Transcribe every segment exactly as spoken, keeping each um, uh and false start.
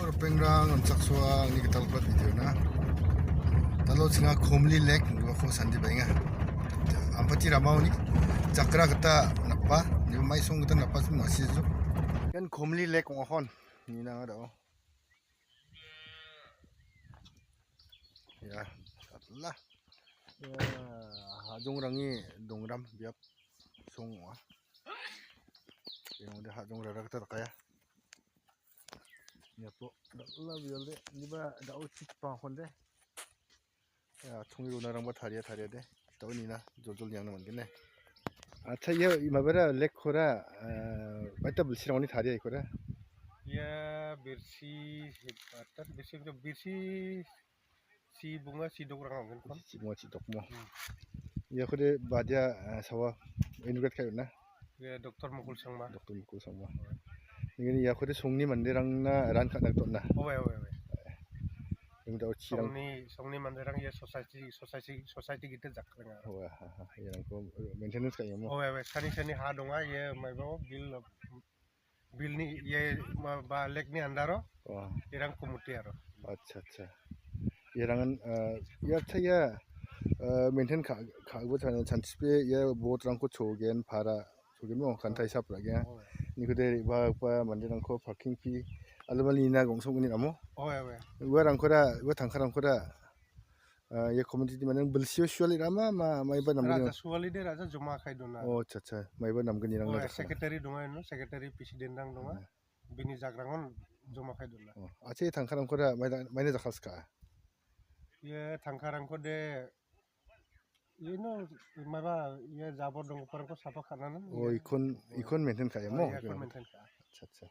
Ripengrang, rimchaksoa, angni gitalgipa video-na. Dalo chinga Komli Lake inggipako sandibaenga. Ampati ramaoni jakra gita napa, neba maisong gita napa sing masiju. Ian Komli Lake ong·ahon, nina dao. Ya, kal·a. Ya, ha·jongrangni dongram biap song ong·a. Iano de ha·jongrara gita dakaya. Iapo dal·a bial de, indiba dao chipang konde. Ya, chongni ronarangba taria, taria de. Dao nina joljol niangna man·gen ne. Acha, ia mabera lake-kora, eh, baita bilsirangoni taria ikora. Ia birsi, atas birsi, birsi si bunga si dokrang ong·gen kon. Si bunga si dokmo. Hmm. Iakode badia, eh, sawa inaugurat kai na. Ia Doktor Mukul Sangma. Doktor Mukul Sangma. Ini iakode songni manderangna ran ka·na gitona. Owe, owe, owe. Ini dao chirang. Songni, songni manderang ia society, society, society gita jakrenga. Owe, ha, ha. Iarangko maintenance kai mo. Owe, owe. Sani, sani ha donga, ia maiba bill bilni, ia ma-, ba lake-ni andaro. Wah. Iarang committee aro. Acha, acha. Iarang, eh, ia acha ia, eh, maintain ka-, ka-, ka-, chan-, chanchipe ia boat-rangko chogen, para chogen mo, kanta hisap ra·gen. Oh. Nikode re·bagipa manderangko parking fee alamanina gongsong ine amo. Oh, ya, ya. Uarangkora, ua tangkarangkora, ah, ia committee-ni manang bilsio suali rama, ma, maiba namgni. Raja suali de raja joma kai dona. Oh, acha, acha. Maiba namgnirang. Oh, na ya, dakana. Secretary donga ino, secretary president-rang donga. Hmm. Bini jakrangon joma kai dona. Oh, acha ia tangkarangkora maina, maina jakal ska? Ia tangkarangko de, ino, maiba, ia jabor donggiparangko sapa ka·nanan. Oh, ia. Ikon, oh, ikon maintain ka·e mo? Oh, ia, ikon maintain ka. Acha, acha.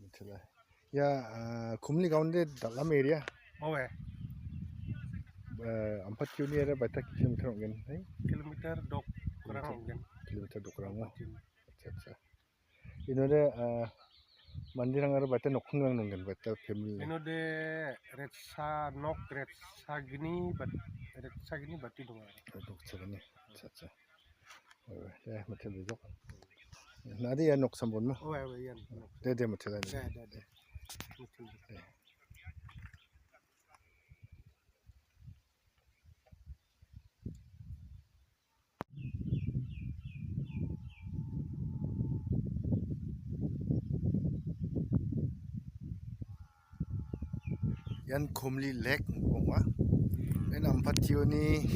Mitela. Ya, ah, Komli Gaon de dalam area. Owe. Eh, Ampationi area baita kilometer ong·gen, hai? Kilometer dok kurang ong·gen. Kilometer dok kurang, oh. Acha, acha. Inode, ah, manderang aro baita nokkingrang ong·gen, baita family. Inode retsa nok, retsa gni, bat-, retsa gni bati donga. Oh, retsa gni. Acha, acha. Oh, ya, mate bijok. Nade ia nok sambon ma? Oh, ya, ya, nok. De, de, mate de. De, de, de. Mate bijok. De. Ian Komli Lake ong·a. Ian Ampationi,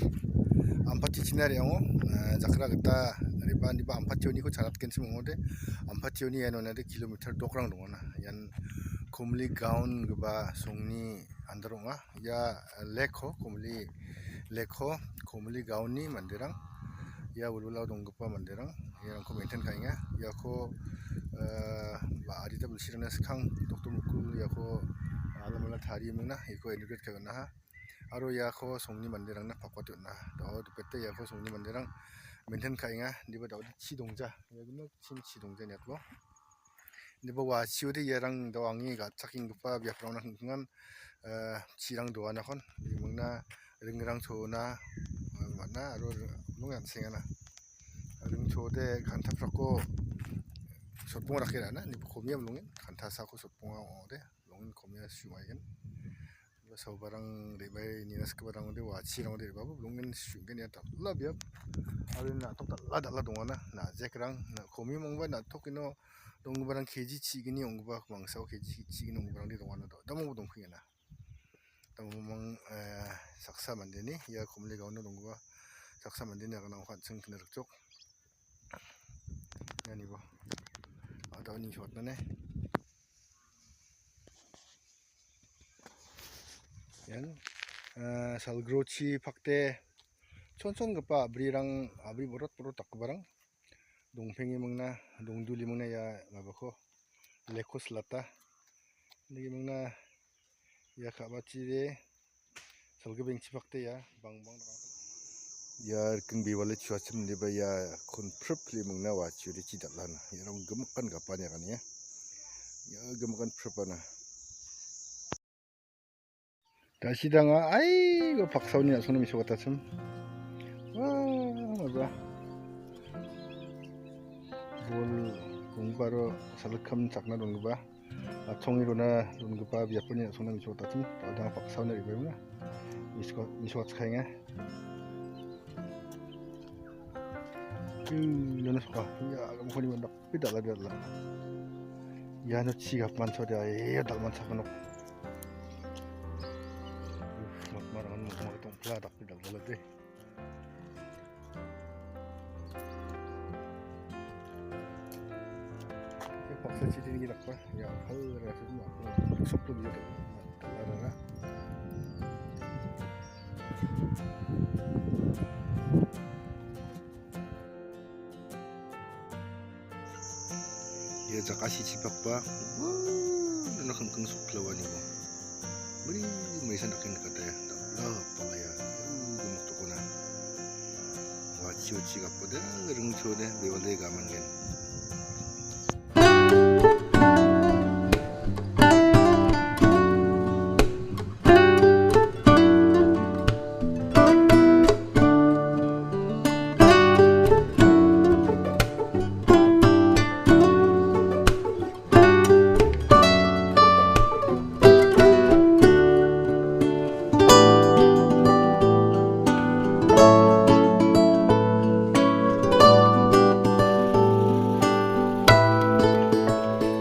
Ampati china re·ango, eh, jakra gita re·baaniba Ampationiko chanatgenchim ong·ode. Ampationi ian onade kilometer dokrang dongona. Ian Komli Gaon gipa songni andar ong·a. Ia lake-ko, Komli lake-ko, Komli Gaonni manderang, ia wilwilao donggipa manderang, iarangko maintain ka·enga. Iako, eh, ba adita bilsirangna skang Doktor Mukul iako alamala tariemingna, iako inaugurate ka·e on·aha. Aro iako songni manderangna pakwate on·aha. Dao dipete iako songni manderang maintain ka·enga. Indiba dao chi dongja. Ia gimik chim chi dongja niatlo. Indiba wachiode iarang dao angni gatchakenggipa biaprangna hingkhingan, eh, chirang doanakon, bimingna ringrang chona, eh, man·a aro ring-, ring an·sengana. Ring chode kantaprako sotbonga dake ra·na, indiba komia bilongen, kantasako sotbonga ong·ode, bilongen komia su·aigen. Saobarang re·bae nina skibarang ong·ode, wachirang ong·ode re·babo bilongen su·gen ia dal·a biap. Aro na·tok dal·a dal·a dongana, na·jekrang, na-, komimongba na·tok ino donggiparang K G chigni ong·gipa, mangsao K G chigni ong·giparangde dongana do-, damongba dongkengena. Damomang, eh, saksa mandeni, ia Komli Gaono donggipa saksa mandeni aganangko an·ching kina rikjok. Ianibo. Adaoni sotnane. Ian, eh, salgrochi pakte chonchongipa a·brirang, a·bri borot borot dakgiparang dongpenge mingna, dongduli mingna ia mabako lake-ko silata. Nigi mingna ia ka·bachide salgipengchi pakte ia bangbang. Ia riking biwale chuachim indiba ia konprip pili mingna wachiode chi dal·ana. Iarang gimikan gapani agania. Ia gimikan pripana. Dasidanga, aigo paksaoni a·songna mesokatachim. Wah, maba. Bol gongbaro salikkam chakna dongipa. Atchonge rona dongipa biaponi a·songna mesoatachim, dal·dang paksaona re·baenga. Mesoa-, mesoatskaenga. Hmm, iano soka. Ia, agamkoni mandak. Pe dal·a, dal·a. Iano chi gapmanchode, ia, dal·manchaknok. Uff, matmarangan mokmok tongpla, dakpe dal·dala de. Ia, paksa chidini dakpa. Ia, hal, rasu, mak, sok tu dia, dal·a, dal·a. Ia jakasichipakba, uano kangkang sokklawaniko. Bri maisan akan kataya, dal·a palaya, gemuk tokona. Wachi wachi gapoda, ringchode, bewale gamangen.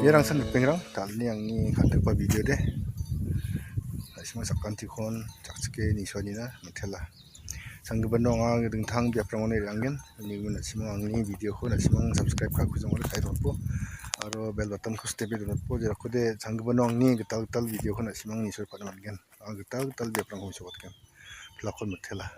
Ia rangsan ripengrang, dal·ni angni kal·gipa video de. Na·simang sakantikon chakchike nisoanina mitela. Sanggipano anga dingtang biaprangoni re·angen. Uni gimin na·simang angni video-ko na·simang subscribe ka·kujongo re·bae donpo. Aro bell button-ko step-e donpo. Jerakode sanggipano angni gital gital video-ko na·simang nisoe pa·na man·gen. Anga gital gital biaprangko mesoatgen. Pilakon mitela.